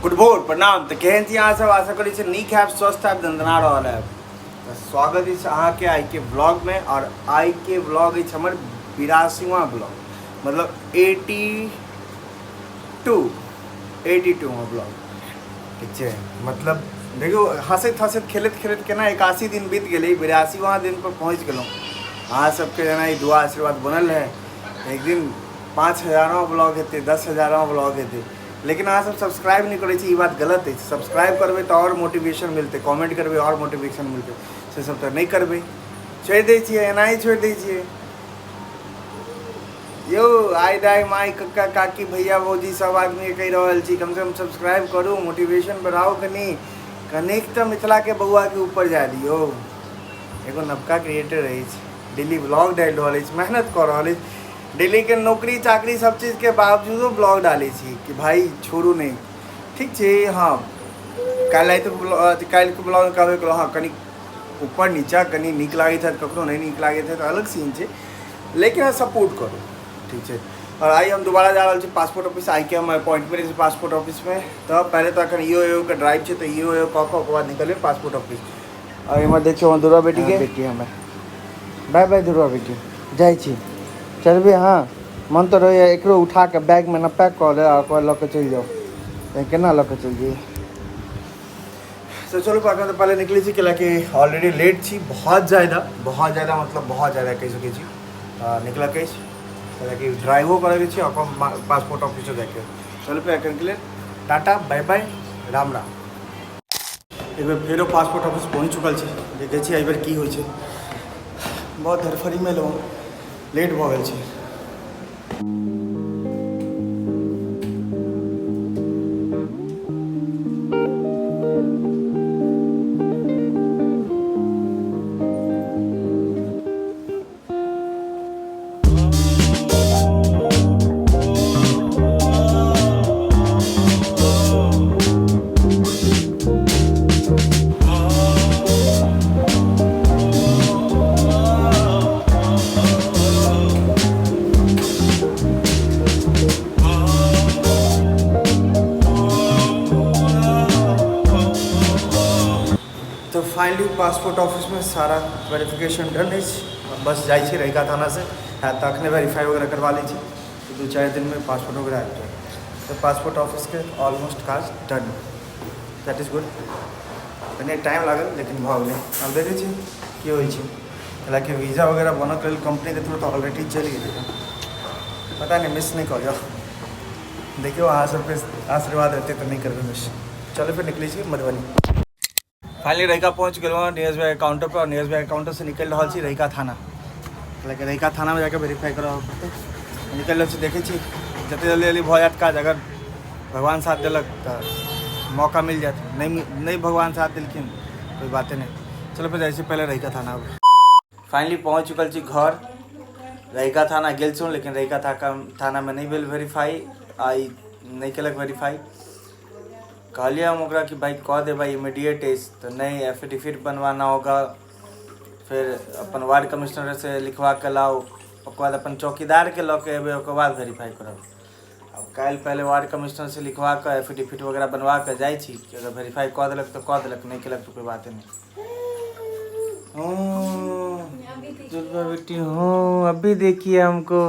Good भोर, प्रणाम। तऽ केहन छी अहाँ सब? आशा करै छी नीक हैब, स्वस्थ हैब, दन्दना रहल हैब। तऽ स्वागत अछि अहाँके आइके ब्लॉगमे। आओर आइके ब्लॉग अछि हमर 82वां ब्लॉग, मतलब 82वां ब्लॉग। ठीक छै, मतलब देखियौ हँसैत हँसैत खेलैत खेलैत केना 81 दिन बीत गेलै, 82वां दिन पर पहुँच गेलहुँ। अहाँ सबके जेना ई दुआ आशीर्वाद बनल रहै, एक दिन 5000वां ब्लॉग हेतै, 10,000वां ब्लॉग हेतै। लेकिन अहाँ सब सब्सक्राइब नहि करै छी, ई बात गलत अछि। सब्सक्राइब करबै तऽ आओर मोटिवेशन मिलतै, कमेंट करबै आओर मोटिवेशन मिलतै। से सब तऽ नहि करबै, छोड़ि दै छियै, एनाही छोड़ि दै छियै। यौ आइ दाइ माइ कक्का काकी भैया भौजी सब आदमी कहि रहल छी, कमसँ कम सब्सक्राइब करू, मोटिवेशन बढ़ाउ कनि कनिक, तऽ मिथिलाके बौआके ऊपर जाय दियौ। एगो नवका क्रिएटर अछि, डेली ब्लॉग डालि रहल अछि, मेहनत कऽ रहल अछि, डेलीके नौकरी चाकरी सब चीजके बावजूदो ब्लॉग डालै छी कि भाइ छोड़ू नहि। ठीक छै, हँ काल्हि राति ब्लॉग, काल्हिके ब्लॉग कहबे केलहुँ, हँ कनि ऊपर नीचा कनि नीक लागैत हैत, कखनो नहि नीक लागैत हैत, अलग सीन छै, लेकिन अहाँ सपोर्ट करू। ठीक छै, आओर आइ हम दोबारा जा रहल छी पासपोर्ट ऑफिस। आइके हम अपॉइंटमेंट अछि पासपोर्ट ऑफिसमे। तऽ पहिले तऽ एखन ई ओ के ड्राइव छै, तऽ ई ओ कऽ कऽ ओकर बाद निकलबै पासपोर्ट ऑफिस। आओर एम्हर देखियौ हमर दुर्गा बेटीके, बेटी हमर, बाय बाय दुर्गा बेटी, जाइ छी, चलबै। अहाँ मन तऽ रहैए एकरो उठा कऽ बैगमे ने पैक कऽ ले आ ओकर बाद लऽ कऽ चलि जाउ, केना लऽ कऽ चलि जइयै? तो चलू अखन तऽ पहिले निकलै छी, कैलाकि ऑलरेडी लेट छी बहुत ज़्यादा, बहुत ज़्यादा, मतलब बहुत ज़्यादा कहि सकै छी। निकलऽके अछि, कैलाकि ड्राइवो करैके छै, अपन पासपोर्ट ऑफिसो जाइके। चलू फेर एखनके लेल टाटा, बाय बाय, राम राम। एक बेर फेरो पासपोर्ट ऑफिस पहुँच चुकल छी। देखै छी एहिबेर की होइ छै। बहुत धड़फड़ीमे एलहुँ, लेट भऽ गेल छै। तऽ फाइनली पासपोर्ट ऑफिसमे सारा वेरिफिकेशन डन अछि। बस जाइ छी रहिका थानासँ हैत तऽ अखने वेरीफाई वगैरह करवा लै छी, 2-4 दिनमे पासपोर्ट वगैरह आबि जायत। तऽ पासपोर्ट ऑफिसके ऑलमोस्ट काज डन, that is good. कनि टाइम लागल लेकिन भऽ गेलै। आब देखै छी की होइ छै, हालाँकि वीजा वगैरह बनऽके लेल कम्पनीके थ्रू तऽ ऑलरेडी चलि गेलै, पता नहि मिस नहि कऽ जाउ। देखियौ अहाँ सबके आशीर्वाद हेतै तऽ नहि करबै मिस। चलू फेर निकलै छी मधुबनी। फाइनली रहिका पहुँच गेलहुँ हँ नीरज भाई काउंटर पर। नीरज भाई काउंटर से निकलि रहल छी रहिका थाना, लेकिन रहिका थानामे जाके वेरीफाई करऽ पड़तै। निकलि रहल छी, देखै छी जते जल्दी जल्दी भऽ जायत काज। अगर भगवान साथ देलक तऽ मौका मिल जायत, नहि नहि भगवान साथ देलखिन कोई बाते नहि। चलो फेर जाइ छी पहिले रहिका थाना। फाइनली पहुँच चुकल छी घर। रहिका थाना गेल छलहुँ, लेकिन रहिका थानामे नहि भेल वेरीफाई, आइ नहि केलक वेरीफाई। कहलियै हम ओकरा कि भाई कऽ दे भाई, इमीडिएट अछि, तऽ नहि, एफिडेविट बनवाना होगा, फेर अपन वार्ड कमिश्नर से लिखवा के लाउ, ओकर बाद अपन चौकीदारके लऽ के एबै, ओकर बाद वेरीफाई करब। आब काल्हि पहिले वार्ड कमिश्नर से लिखवा कऽ एफिडेविट वगैरह बनवा कऽ जाइ छी कि अगर वेरीफाई कऽ देलक तऽ कऽ देलक, नहि केलक तऽ कोइ बाते नहि। दुर्गा बेटी हूँ, अभी देखिए हमको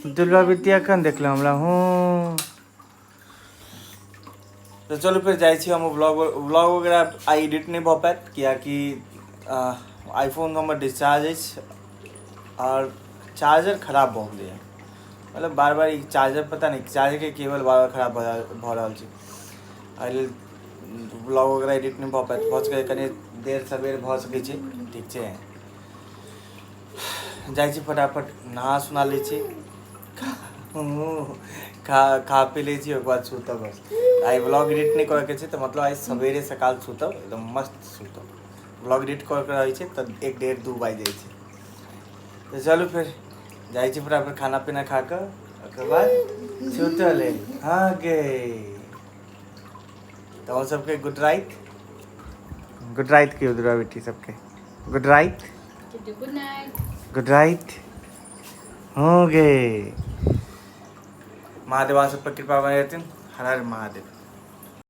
दुर्गा बेटी, अखन देखलहुँ हमरा हूँ। तऽ चलू फेर जाइ छी हम। ब्लॉग व्लॉग वगैरह आइ एडिट नहि भऽ पायत, कियाकि आईफोन हमर डिस्चार्ज अछि आओर चार्जर खराब भऽ गेलैए। मतलब बार बार ई चार्जर, पता नहि चार्जरके केबल बार बार खराब भऽ रहल छै। एहि लेल ब्लॉग वगैरह एडिट नहि भऽ पायत, भऽ सकैए कनि देर सबेर भऽ सकै छै। ठीक छै, जाइ छी फटाफट नहा सुना लै छी, खा खा पी लै छी, ओकर बाद सुतब। बस आइ ब्लॉग एडिट नहि करऽके छै, तऽ मतलब आइ सवेरे सकाल सुतब, एकदम मस्त सुतब। ब्लॉग एडिट करऽके रहै छै तऽ 1, 1.5, 2 बाजि जाइ छै। तऽ चलू फेर जाइ छी फटाफट खाना पीना खा कऽ ओकर बाद सुतऽ लेल। हँ गे, तऽ अहूँ सबके गुड राइत, गुड राइत कहियौ दुर्गा बेटी सबके। गुड राइत। Good night. गुड राइत हो गे। महादेव अहाँ सब पर कृपा बने रहथिन। हर हर महादेव।